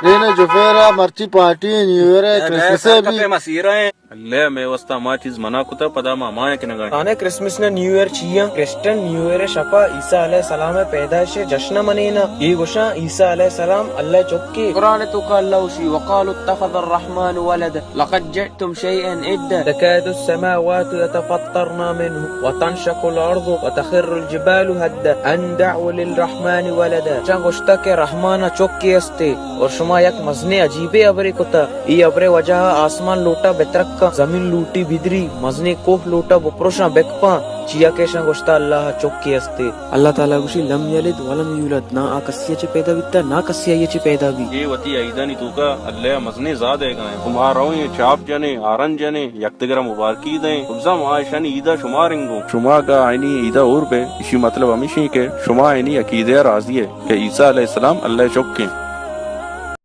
دین جفیرا مرچی party new year ہے، کرسمس ہے بھی۔ اللہ مئے واستا ہما چیز منع کتا، پدا ما ہمایاں کنگا ایں۔ آنے کرسمس نہ نیو ایئر چیاں؟ کرسچن نیو ایئر شپا عیسیٰ علیہ السلام پیدائش جشن منینا۔ اے گوشاں عیسیٰ علیہ السلام اللہ چکے۔ قرآن توکا اللہ گوشی، وقالوا اتخذ الرحمن ولدا لقد جئتم شيئا إدا تكاد السماوات يتفطرن منه وتنشق الأرض وتخر الجبال هدا أن دعوا للرحمن ولدا۔ چاں گوشتا کہ رحمان چکے استے اور شما یک مزنیں عجیبیں ہبرے کتا۔ اے ہبرے وجہا آسمان لوٹا بترکاں، زمین لوٹی بدری، مزنیں کوہ لوٹا بپروشاں بکپاں، چیا کہ اشاں گوشتا اللہ چکے استے۔ اللہ تعالیٰ گوشی، لم یلد ولم یولد، نا آ کسی چہ پیدا بیتا، نا کسی آئی چہ پیدا بی۔ اے وتی عیدانی توکا اللہ مزنیں زا دئیگا ایں۔ شما روئیں، چاپ جنیں، ہارن جنیں، یک دگرا مبارکی دئیں۔ بزاں ما اشانی عیدا شما رنگوں۔ شما اگا آئینی عیدا ہور بے، اشی مطلب ہمیشیں کہ شما آئینی عقیدہ راضی ہے کہ عیسیٰ علیہ السلام اللہ چکیں۔